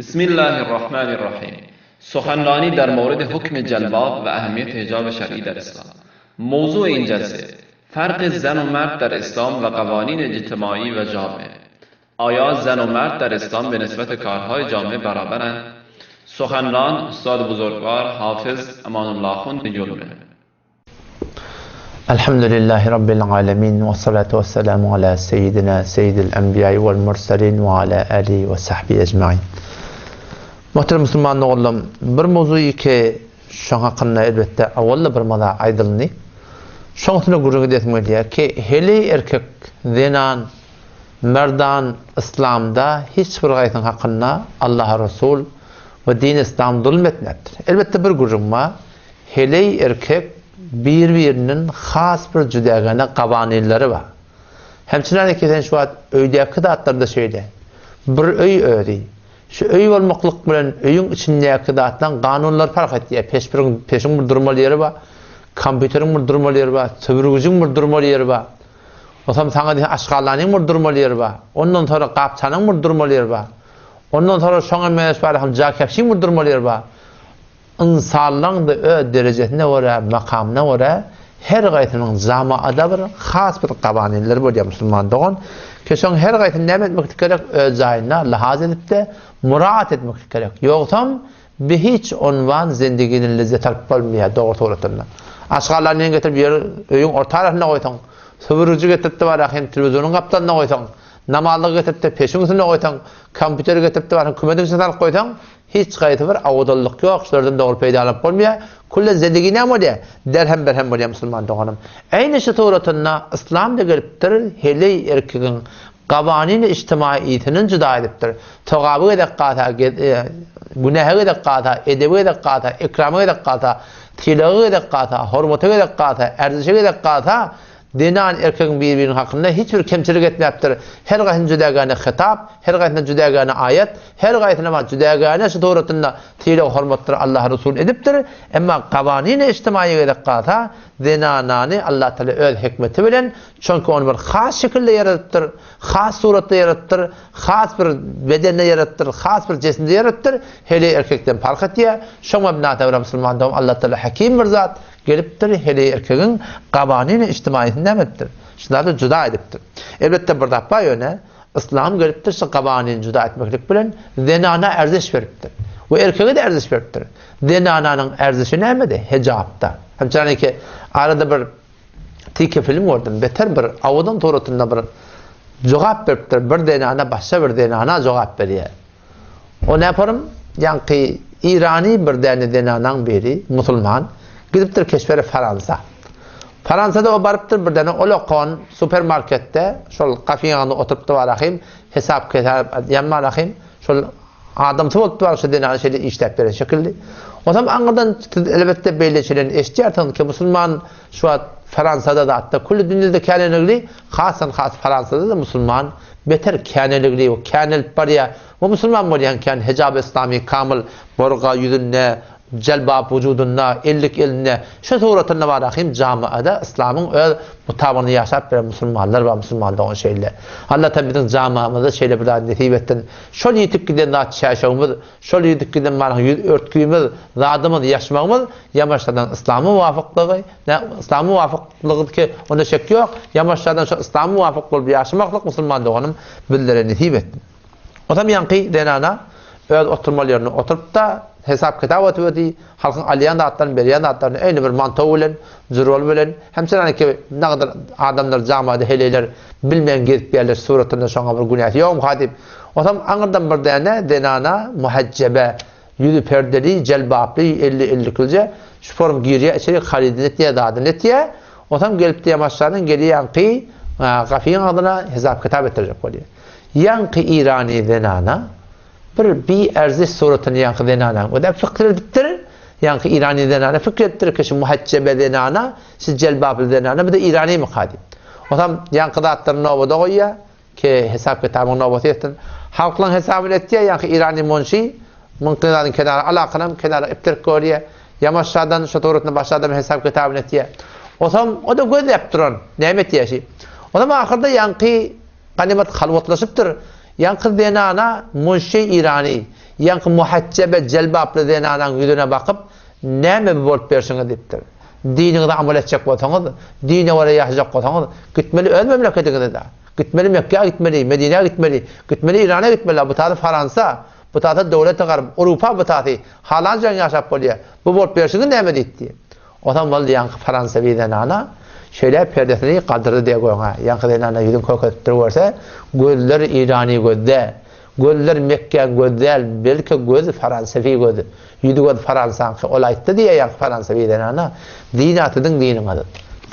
بسم الله الرحمن الرحیم سخنرانی در مورد حکم جلباب و اهمیت حجاب شرعی در اسلام موضوع این جلسه فرق زن و مرد در اسلام و قوانین اجتماعی و جامعه آیا زن و مرد در اسلام به نسبت کارهای جامعه برابرند سخنران استاد بزرگوار حافظ امان الله خون یلمه Elhamdülillahi Rabbil alemin ve salatu ve selamu ala seyyidina seyyidil enbiya'i vel murselin ve ala alihi ve sahbihi ecmain. Muhterem musulman doganlarym, bir mowzugy ki şoň hakynda elbetde awalda bir maza aýdyldy. Şoň üstünde gürrüň edesim gelýär ki, heleý erkek, zenan, merdan yslamda hiç bir gaýsyň hakynda Allaha Resul we din yslam zulm etmepdir. Elbetde bir gürrüň bar, Heleý erkek bir-biriniň has bir jüdägene gabanynlary bar. Hemçinan eke sen şu wagt öýdäki zatlarda şeýle. Bir öý özi. Şu öý bolmaklyk bilen öýüň içindäki zatlaň ganunlary parh etýär. Peşbiriň peşiň bir durmaly ýeri bar. Kompýuteriň bir durmaly ýeri bar. Süpürgijiň bir durmaly ýeri bar. Osam saňa diýse aşgarlanyň bir durmaly ýeri bar. Ondan soňra gapçanyň bir durmaly ýeri bar. Ondan soňra şoňa meňzeş bar hem jakepşiň bir durmaly ýeri bar. Ynsanlaň-da öz derejesine görä, makamyna görä her gaýsynyň jamaada bir has bir gawanynlary bolýar musulman dogan. Ki şoň her gaýsyny näme etmeklik gerek? Öz jaýynda lahaz edip-de muraat etmeklik gerek. Ýogsam bi hiç onwan zendiginiň lezzet alyp bolmaýar dogry suratynda. Aşgarlanyny getirip ýer öýüň orta arasynda goýsaň, sübüriji getirip-de barah hem telewizonyň gapdalynda goýsaň, namazlygy getirip-de peşiň üstünde goýsaň, kompýuteri getirip-de barah kümediň içine salyp goýsaň, Hiç gaýsy bir awadanlyk ýok, şulardan dogry peýdalanyp bolmaýar. Külle zedigi näme bolýar? Derhem-berhem bolýar musulman doganym. Eýni şu suratynda yslam-da gelipdir, heleý erkegiň gawanini ijtimaiýsini juda edipdir. Sogaby gezek galsa, günähi gezek galsa, edebi gezek galsa, ikramy gezek galsa, sylagy gezek galsa, hormaty gezek galsa, erzişi gezek galsa, Zenan erkegiň bir-biriniň hakynda hiç bir kemçilik etmäpdir. Her gaýsyna jüdägäne hitap, her gaýsyna jüdägäne aýat, her gaýsyna bar jüdägäne şu suratynda sylag-hormatdyr Allah Resul edipdir. Emma gawanini ijtimaýy gezek galsa, zenanany Allah Taala öz hikmeti bilen, çünki ony bir has şekilde ýaradypdyr, has suratda ýaradypdyr, has bir bedende ýaradypdyr, has bir jesinde ýaradypdyr, heleý erkekden parh etýär. Şoňa binaen bir musulman dogan Allah Taala hakim bir zat, Gelipdir, heleý erkegiň gabanyny ijtimaýysyny näme edipdir? Şu zady juda edipdir. Elbetde bir zat bar ýöne, yslam gelipdir şu gabanyny juda etmeklik bilen zenana erziş beripdir. We erkege-de erziş beripdir. Zenananyň erzişi nämede? Hijapda. Hemçeniki arada bir tike film gördüm. Beter bir awadan suratynda bir jogap beripdir. Bir zenana başga bir zenana jogap berýär. O näparym, ýaňky Irany bir däne zenanaň biri, musulman, gidipdir keşbere Faransa. Faransada o barypdyr bir däne olakon supermarketde şol kafeň ýanynda oturypdy barahym, hesap kesap edýän barahym, şol adamsy bolupdy bar şo zenana şeýle işläp beren şekilli. Onsoň aňyrdan siz elbetde beýle şeýleni eşitýärsiňiz ki, musulman şu wagt Faransada zatda külli dünýede käneligli, hasdan has Faransada-da musulman Beter käneligli we känelip barýar. We musulman bolýan kän hijab islami kamyl burga ýüzünde, jelbap wujudynda, ellik elinde, şu suratynda bar ahim jamaada islamyň öz mutabygyny ýaşap beren musulmanlar bar musulman dogan şeýle. Allah taala biziň jamaamyzda şeýle bir zat nesip etsin. Şol ýitip giden zat çäşewimiz, Şol ýitip giden malyň ýüz örtgimiz, zadymyz, ýaşmagymyz ýamaşlardan yslama muwafyklygy, nä, yslama muwafyklygy ki, onda şek ýok, ýamaşlardan şol yslama muwafyk bolup ýaşamaklyk musulman doganym bizlere nesip etsin. Onsoň ýaňky zenana öz oturmaly ýerinde oturyp-da, hesap-kitap otuberdi, halkyň alýan zatlaryny, berýän zatlaryny eýni bir mantow bilen, jurwal bilen, hemçenaniki nagadyr adamlar jamada heleýler bilmän gezip ýärler suratynda şoňa bir günäsi ýokmyka diýip, Onsoň aňyrdan bir däne zenana muhajjebe, ýüzi perdeli, jelbaply, elli elliklije şu form girýär içerik, harydyny etýär, zadyny etýär. Onsoň gelip diýýär maşgaladan gelýär ýaňky gapyň agzyna hesap-kitap etdirjek bolýar. Ýaňky irany zenana bir biärziş suratyny ýaňky zenanaň özem pikir edipdir. Ýaňky irany zenana pikir edipdir ki, şu muhajjebe zenana, şu jelbaply zenana bir-de iranymyka diýip. Onsoň ýaňky zatlaryny nobada goýýar. Ke hesap-kitabyň nobaty ýetsin. Halklaň hesabyny etýär, ýaňky Irany munşy, müňki zadyň kenara alakynam kenara ipdirip görýär. Ýamaşjadan şo suratynda başga adam hesap-kitabyny etýär. Osam, o-da gözläp duran, näme etýär şi. Osam ahyrda ýaňky ganymat halwatlaşypdyr. Ýaňky zenana munşy Irany. ýaňky muhajjebe jelbaply zenanaň ýüzüne bakyp, Näme bu bolup berşiňiz diýipdir. Diniňize amal etjek bolsaňyz, dine görä ýaşajak bolsaňyz, gitmeli öz memleketiňize-de. Gitmeli Mekgä gitmeli, Medinä gitmeli, gitmeli Irana gitmeli, bu tasy Faransa, bu tasy döwleti garb, Urupa bu tasy, halan jaň ýaşap bolýa. Bu bolup berşiňiz näme diýipdi. Onsoň boldy ýaňky faransawi zenana şeýle perdesini galdyrdy diýe göňä. Ýaňky zenana ýüzüni kökezipdir görse, gözler irani göz däl. Gözler Mekgäň gözi däl, belki gözi faransawi gözi. Ýüzi gözi faransaňky. Ol aýtdy diýe ýaňky faransawi zenana, Din-ä siziň diniňiz.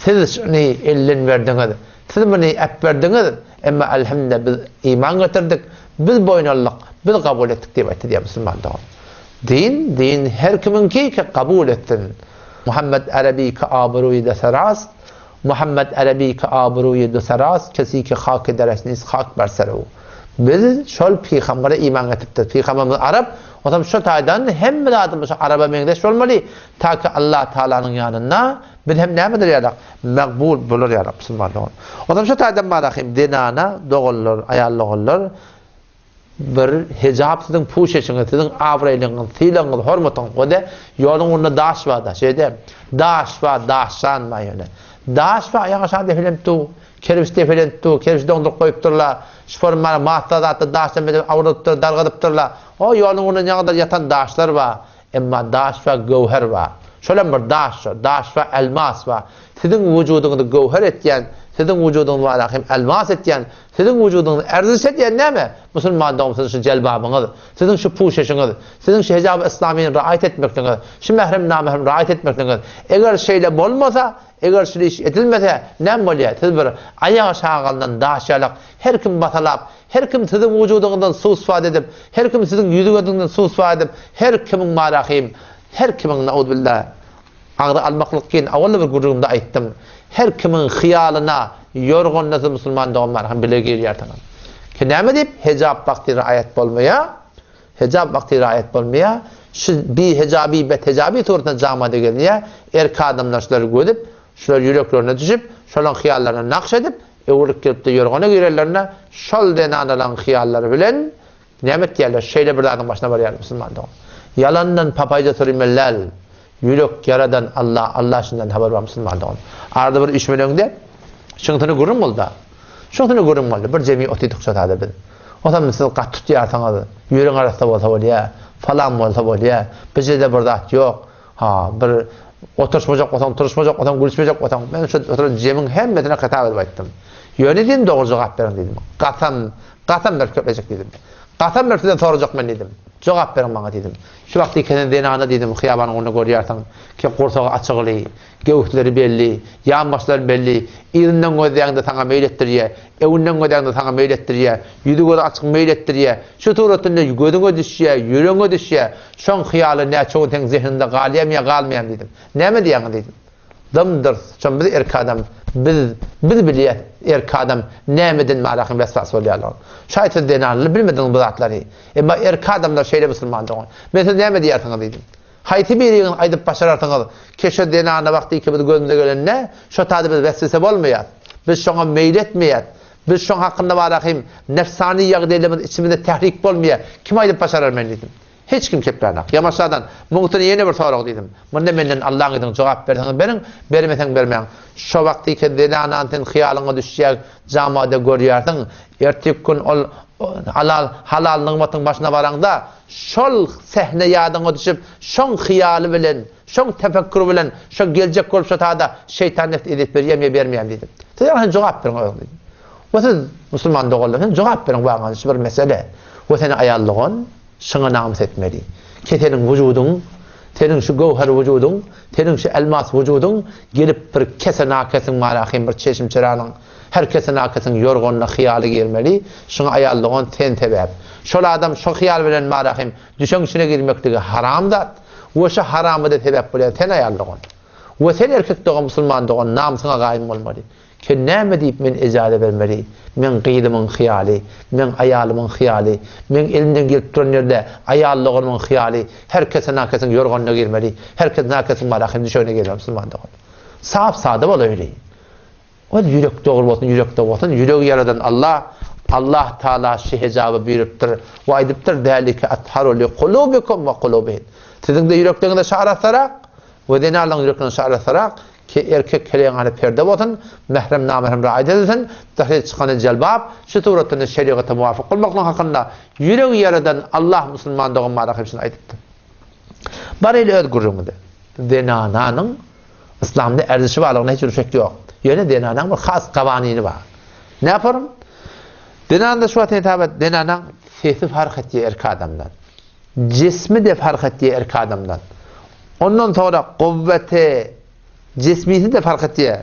Siz şuny elden berdiňiz. Siz muny äpberdiňiz. Emma elhamdülillah biz iman getirdik. Biz boýun aldyk. Biz kabul etdik diýip aýtdy diýe musulman dogan. Din, din her kimiňki ki kabul etsin. Muhammet Arabi ki abruýy deserast, Muhammet Arabi ki abruýy duserast, kesi ki hak ederes nis hak ber seru. Biz şol pygambere iman getiripdir. Pygamberimiz arap, onsoň şo taýdan hemme zadymyz şo araba meňzeş bolmaly, ta ki Allah Taalanyň ýanynda biz hem nämedir ýalak, magbul bolar ýalak musulman dogan. Onsoň şo taýdan barahym zenana doganlar, aýal doganlar Bir hijap siziň puşeşiňiz, siziň abraýlygyňyz, sylagyňyz, hormatyňyz. O-da ýoluň ugrunda daş bar-da, şeýle. Daş bar, daşjan bar ýöne. Daş bar, aýak aşagy depelenip dur, kerpiç depelenip dur, kerpiç doňduryp goýupdyrlar. Şuforun mana massa zatda daşdan beter awradypdyr, dargadypdyrlar. O ýoluň ugrunda nägadar ýatan daşlar bar. Emma daş bar, göwher bar. Şolam bir daş şo. Daş bar, elmas bar. Siziň wujudyňyzy göwher etýän, siziň wujudyňyzy wala hem elmas etýän, siziň wujudyňyzy erziş edýän näme? Musulman dogum siziň şu jelbabyňyz, siziň şu puşeşiňiz, siziň şu hijaby yslamyny raýat etmekligiňiz, şu mährem namährem raýat etmekligiňiz. Eger şeýle bolmasa, eger şul iş edilmese, näme bolýar? Siz bir aýak aşagy galynan daş ýalak, her kim basalap, Her kim siziň wujudyňyzdan suw-istifade edip, her kim siziň ýüzi-gözüňizden suw-istifade edip, her kimiň marahym, her kimiň, nauzubilla, agza almaklyk kyn, owal-da bir gürrüňimde aýtdym, her kimiň hyýalyna, ýorganyna siz musulman dogan marahym bile girýärsiňiz. Ki näme diýip, hejap wagty raýat bolmaýar, hejap wagty raýat bolmaýar, şu bihejabi, bethejabi suratynda jamada gelinýär, erkek adamlar şulary gözüp, şular ýüreklerine düşüp, şolaryň hyýallaryna nakş edip, Öwrülip gelip-de ýorgana girenlerinde şol zenanalaryň hyýallary bilen näme etýärler? Şeýle bir zadyň başyna barýarlar musulman dogan. Ýalandan papaýja sürmeli däl. Ýürek ýaradan Allah, Allah şundan habar bar musulman dogan. Arada bir üýşmeleňde şuňsuny gürrüň boldy. Şuňsuny gürrüň boldy. Bir jemi otydyk şo zada biz. Otam siz gaty tutýarsyňyz. Ýüregiň arassa bolsa bolýa. Falan bolsa bolýa. Bizde bir zat ýok. Ha, bir oturyşmajak bolsaň, turuşmajak bolsaň, gülüşmejek bolsaň, men şu oturan jemiň hemmesine hitap edip aýtdym. Ýöne diýdim, dogry jogap beriň diýdim. Kasam, kasam berip gepleşik diýdim. Kasam berip sizden sorajak men diýdim. Jogap beriň maňa diýdim. Şu wagt ikenen zenana diýdim, hyýabanyň ugrunda görýärsiň ki, gursagy açygly, göwüsleri belli, ýanbaşlary belli, yzyndan gözläňde saňa meýil etdirýär, öňünden gözläňde saňa meýil etdirýär, ýüzi-gözi açyk meýil etdirýär. Şu suratynda gözüňe düşýär, ýüregiňe düşýär. Şoň hyýaly näçe gün seň zehniňde galýamy ýa galmaýamy diýdim. Näme diýýäňiz diýdim. Dym-dyrs. Şon biz erkek adam, biz, biz bilýäs erkek adam nämeden marahym weswas bolýarlygyny. Şaýat siz zenanlar bilmediňiz bu zatlary. Emma erkek adamlar şeýle musulman dogan. Men siz näme diýýärsiňiz diýdim. Haýsy biriňiz aýdyp başararsyňyz, keşe zenana wagty ikimiz gözümize gelende, şo taýda biz weswese bolmaýas. Biz şoňa meýil etmeýäs. Biz şoň hakynda barahym nefsany ýagdaýlarymyz içimizde tährik bolmaýar. Kim aýdyp başarar men diýdim. Hiç kim keplänak. Ýamaşadan, Muňsuna ýene bir sorag diýdim. Munda menden Allaň izni jogap berseňiz beriň, bermeseň bermäň. Şo wagtyky zenanany sen hyýalyňa düşýär, jamada görýärsiň. Ertirki gün ol halal halal nygmatyň başyna baraňda, şol sähne ýadyňa düşüp, şoň hyýaly bilen, şoň tefekküri bilen, şo geljek bolup şo tada şeýtan nefs ezýet berýärmi ýa bermeýärmi diýdim. Siz ýaňy jogap beriň özüňiz diýdim. We siz musulman doganlar siz jogap beriň waňa şu bir mesele. We seni aýal dogan şyňa namys etmeli. Ki seniň wujudyň, seniň şu göwher wujudyň, seniň şu elmas wujudyň gelip bir kese nakesiň marahym bir çeşim çyranyň her kese nakesiň ýorganyna hyýaly girmeli. Şyňa aýal dogan sen sebäp. Şol adam şo hyýal bilen marahym düşeň içine girmekligi haram zat. We şo haramada sebäp bolýan sen aýal dogan. We sen erkek dogan musulman dogan namysyňa gaýym bolmaly. Ki näme diýip men ejaza bermeli? Meň gyzymyň hyýaly, meň aýalymyň hyýaly, meň elimden gelip duran ýerde aýal doganymyň hyýaly, her kese nakesiň ýorganyna girmeli, her kes nakesiň malahym düşegine girmeli musulman dogan. Sap sada bolaýly. Ol ýürek dogry bolsun, ýürekde bolsun, ýüregi ýaradan Allah. Allah Taala şu hijaby buýrupdyr we aýdypdyr, Zalike atharu li kulubikum we kulubihin. Siziň-de ýürekleriňiz şu arassarak we zenanlaryň ýürekleri şu arassarak ki erkek heleýiň perde bolsun, mährem namährem raýat edilsin, daşary çykanda jelbap, şu suratynda şerigata muwafyk bolmaklyk hakynda ýüregi ýaradan Allah musulman doganmara hem şuny aýdypdyr. Bar eli öz gürrüňiňize. Zenananyň Yslamda erzişi barlygyna hiç bir şek ýok. Ýöne zenanaň bir has gawanyny bar. Ne yaparym? Zenanda şu wagt hesap et, zenanaň sesi fark etýär erkek adamdan. Jismi de fark etýär erkek adamdan. Ondan sonra kuvveti, jismisi de fark etýär.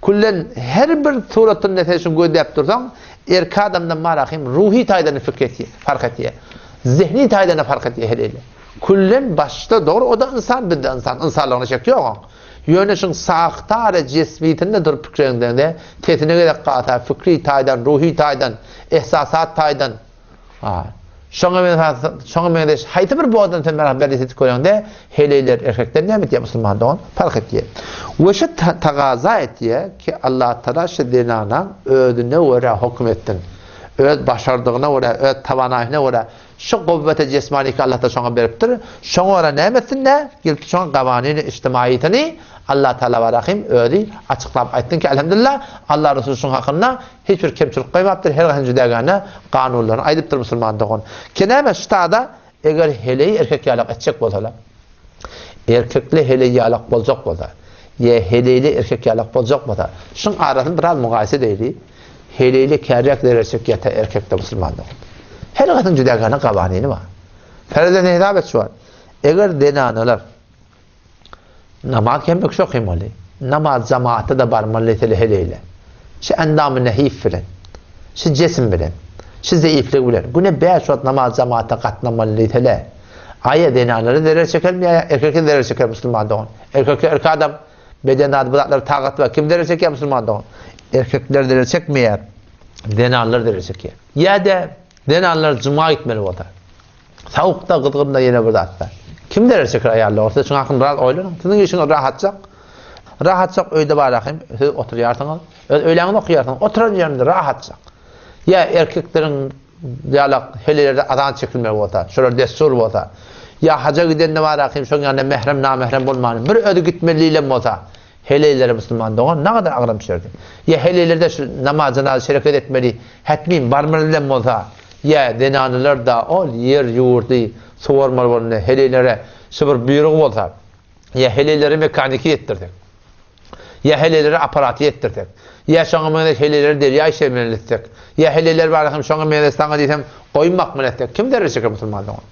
Küllen her bir suratynda sen şuny gözläp dursaň, erkek adamdan marahim ruhi taýdan fikr etýär, fark etýär. Zehni taýdan da fark etýär hele. Küllen başda dogry o da ynsan biz de ynsan, ynsanlygyna şek ýok oň. Ýöne şuň sahtary jesmitinde durup pikir edeňde, sesine gerek galsa fikri taýdan, ruhi taýdan, ehsasat taýdan, ha, şoňa şoňa meňzeş haýsy bir bodan sen merhaba berdi edip göreňde, heleýler erkekden näme etýär musulman dogan? Fark etýär. We şu tagaza etýär ki Allah Taala şu zenanaň özüne görä höküm etsin. Öz başardygyna görä, öz tawanaýyna görä Şu guwweti jesmaniki Allah-da şoňa beripdir. Şoňa görä näme etsin-dä? Gelip şoňa gawanini ijtimaýysyny Allah Taala Barahim özi açyklap aýtsyn ki, Elhamdülillah, Allah Resuly şuň hakynda hiç bir kemçilik goýmapdyr, her haýsy jüdägäne kanunlaryny aýdypdyr musulman dogan. Ki näme şu tada eger heleý erkek ýalak etjek bolsalar, erkekli heleý ýalak boljak bolsa, ýa heleýli erkek ýalak boljak bolsa, şuň arasyny biraz mugaýese edeýli. Heleýli kärek zerer çekýär erkekde musulman dogan. Her gyzyň juda gana gawanyny bar. Ferzen hesap et şu wagt. Eger zenanalar namaz kemlik şok okaýmaly. Namaz jamaata da barmaly sele heleýle. Şu endamy nehif bilen, şu jesim bilen, şu zeiflik bilen güne 5 wagt namaz jamaata gatnamaly sele. Aýa zenanlara zerer çekermi ýa erkekler zerer çeker musulman dogan. Erkekler erkek adam Beden zady bu zatlara tagat bar. Kim zerer çekýär musulman dogan? Erkekler zerer çekmeýär. Zenanlar zerer çekýär. Ýa-da zenanlar juma gitmeli bolsa. Sowukda, gyzgynda ýene bir zatda. Kim zerer çeker aýallar bolsa? Şuň hakynda biraz oýlanyň. Siziň işiňiz rahatjak. Rahatjak öýde bar ahym. Siz oturýarsyňyz. Öz öýläňizi okaýarsyňyz. Oturan ýerinde rahatjak. Ýa erkekleriň Ýalak helelerde azan çekilmegi bolsa, şolar dessur bolsa, ýa haja gidende bar-a kim şoň ýanynda mährem namährem bolmany, bir özi gitmelilem bolsa, heleýlere musulman dogan nagadar agram düşerdi. Ýa heleýlerde şu namaz janaza şereket etmeli, hetmin barmalylem bolsa, ýa zenanylar-da ol ýer ýurdy suwarmaly bolanda heleýlere şu bir buýrugy bolsa, ýa heleýlere mekaniki ýetdirsek. Ýa heleýlere aparaty ýetdirsek. Ýa şoňa meňzeş heleýleri derýa işlemeli etsek. Ýa heleýler barada hem şoňa meňzeş saňa diýsem goýmak bilen etsek. Kim zerre çeker musulman dogan?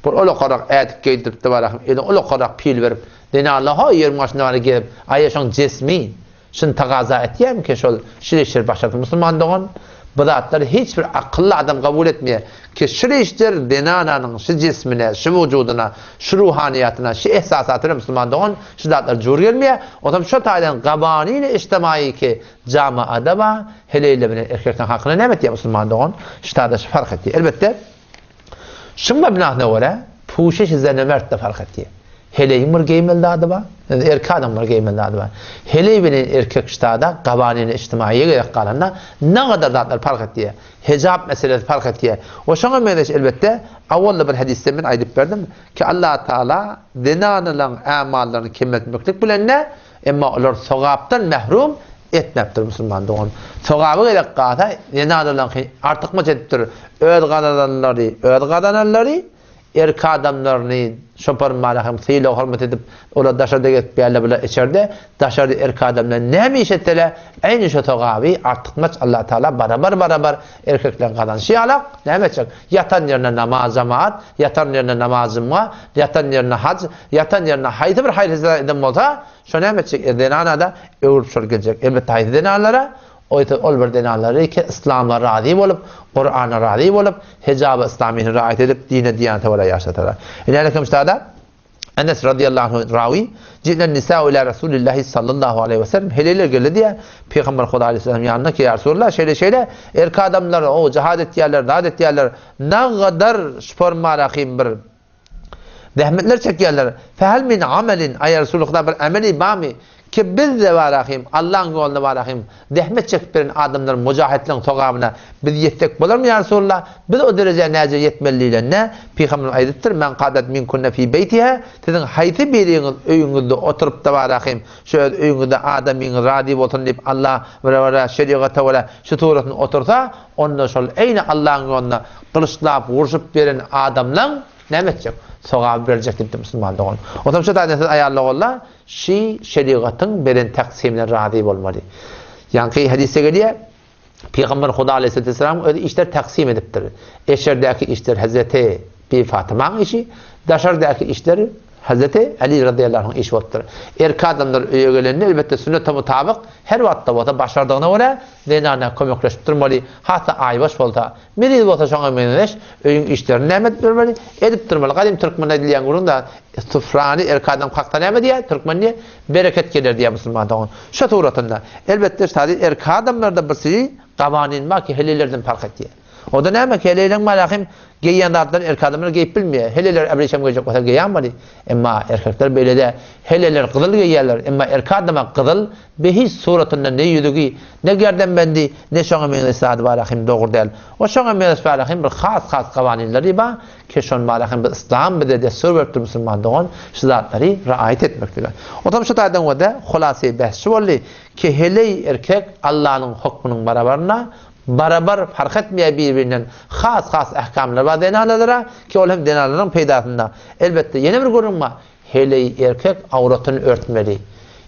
Bir ulakarak ädik geýdirip-de bara hem eline ulakarak pil berip, zenanlar ho ýeriň başynda bara gezip, aýa şoň jesmi şuny tagaza etýärmikä şol şir işleri başarsyn musulman dogan? Bu zatlary hiç bir akylly adam kabul etmeýär. Ki şir işler zenananyň şu jesmine, şu wujudyna, şu ruhanyýatyna, şu ehsasatyna musulman dogan Şu zatlar jur gelmeýär. Onsoň şo taýdan gawanini ijtimaýy ki jamaada bar, heleýler bilen erkekleň hakyna näme etýär musulman dogan? Şu taýda şu fark etýär. Elbetde, şuň mebnasyna görä, puşeş zenemertde fark etýär. Heleýiň bir geýmeli zady bar, erkek adamyň bir geýmeli zady bar. Heleý bilen erkek şu taýda gawanini ijtimaýyýa gerek galanda, nagadar zatlar fark etýär. Hijap meselesi fark etýär. We şoňa meňzeş elbetde, awalda bir hadysda men aýdyp berdim, Ki Allah Tagala zenanalaryň ämallaryny kemeltmeklik bilen-de, emma olary sogapdan mährum etmepdir musulman dogan. Sogaby gerek galsa, zenanalaryňky artykmaç edipdir. Öz gazananlary, öz gazananlary, erkek adamlaryny şopar mala hem sylag-hormat edip, olar daşarda gezip ýärler, bular içerde, daşarda erkek adamlar näme iş etseler, äýni şo sogaby artykmaç Allah Tagala barabar-barabar Erkekleň gazanşy ýalak, näme etjek? Ýatan ýerinde namaz jemaat, ýatan ýerinde namaz jumga, ýatan ýerinde haj, ýatan ýerinde haýsy bir haýyr-ihsan eden bolsa, şo näme etjek? E, zenana-da öwrüp şol geljek. Elbetde haýsy zenanlara? Oýsa ol bir zenanlary ki, yslama razy bolup, Kurana razy bolup, hijaby yslamyny raýat edip, dine diýanete görä ýaşasalar. Ine, aleýkum sada. Enes radiyallahu anhu rawi, Ji'nen nisa'u ila Rasulillahi sallallahu aleyhi ve sellem, heleýler geldi diýýär, Pygamber Huda aleyhisselam ýanyna ki, ýa Resulallah, şeýle şeýle, erkek adamlar o jihad etýärler, zat etýärler, nagadar şpormarahim bir zähmetler çekýärler. Fehel min amelin, aý Resulullah bir ameli barmy? Ki biz-de barahym, Allaň ýolunda barahym, zähmet çekip beren adamlaryň, mujahitleriň sogabyna biz ýetsek bolarmy ýa Resulallah? Biz o derejä näce ýetmeli diýlende, Pygamberimiz aýdypdyr, Men kadat minkunne fi beýtiha, siziň haýsy biriňiz öýüňizde oturyp-da barahym, şu öz öýüňizde adamyňyz razy bolsun diýip Allah görä, şerigata görä şu suratynda otursa, onda şol eýni Allaň ýolunda gylyçlap, urşup beren adamlaň näme etjek? Sogaby berjek diýipdir musulman dogan. Onsoň şu taýdan siz aýal doganlar şi şerigatyň beren taksimine razy bolmaly. Ýaňky hadysda gelýär, Pygamber Huda aleýhissalam özi işleri taksim edipdir. Eşerdäki işler Hezreti Bibi Fatymaň işi, daşardaky işler Hezreti Ali razyýallahu anhuň işi bolupdyr. Erkek adamlar öýe gelende elbetde sünnete mutabyk her wagtda bolsa başardygyna görä zenana kömekleşip durmaly, has-da aýbaş bolsa, meriz bolsa şoňa meňzeş öýüň işlerini näme edip durmaly? Edip durmaly. Gadym türkmende aýdylýan gürrüň-de sufrany erkek adam kaksa näme diýýär? Türkmen diýýär, bereket geler diýýär musulman dogan. Şo suratynda. Elbetde şady erkek adamlarda bir sili gawanin bar ki heleýlerden parh etýär. O-da näme ki heleýleň malahym geýýän zatlary erkek adamlar geýip bilmeýär. Heleýler äbrişem geýjek bolsa geýämeli. Emma erkekler beýle däl. Heleýler gyzyl geýýärler. Emma erkek adama gyzyl be hiç suratynda ne ýüzügi, ne gerdenbendi, ne şoňa meňzeş zady barahym dogry däl. O şoňa meňzeş barahym bir has-has gawaninleri bar. Ki şon barahym biz yslam bize dessur beripdir musulman dogan şu zatlary raýat etmeklige. Otam şu taýdan görde hulasy bäs şu boldy ki heleý erkek Allanyň hukmunyň barabarynda barabar fark etmeýär bir birinden has has ähkamlar bar zenanalara ki ol hem zenanlaryň peýdasynda. Elbetde ýene bir gürrüň bar heleý erkek awratyny örtmeli.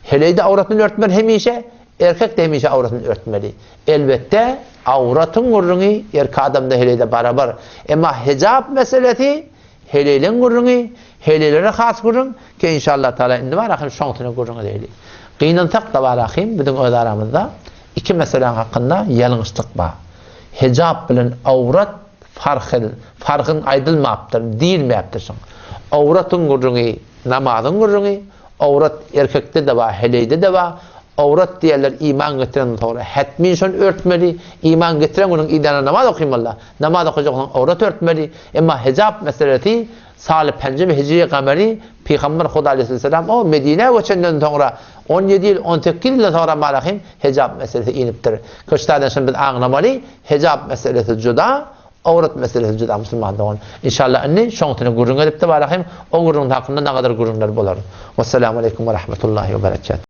Heleý-de awratyny örtmeli hemişe erkek-de hemişe awratyny örtmeli. Elbetde, awratyň gürrüňi erkek adamda heleýde barabar. Emma hijap meselesi heleýleň gürrüňi, heleýlere has gürrüň, ki inşallah taala indi bar ahym şoňsuna gürrüň edeýli. Gynansak-da bar ahym biziň öz aramyzda iki meseläň hakynda ýalňyşlyk bar. Hijap bilen awrat farhy, farkyň aýdylmapdyr, diýilmäpdir şoň. Awratyň gürrüňi namazyň gürrüňi, Awrat erkekde-de bar, heleýde-de bar. Awrat diýerler iman getirenden soňra hetmin şony örtmeli. Iman getiren günüň idana namaz okymala. Namaz okajak bolsaň awrat örtmeli. Emma hijap meselesi saly penjimi hijri gameri Pygamber Huda aleýhissalam o Medinä göçenden soňra 17 ýyl 18 ýyldan soňra malahym hijap meselesi inipdir. Köçdadan şony biz aňlamaly. Hijap meselesi juda Awrat meselesi juda musulman dogan. Inşallah indi şoňsini gürrüň edipdi barahym o gürrüň hakynda nagadar gürrüňler bolar. Wessalamu aleýkum we rahmetullahi we berekat.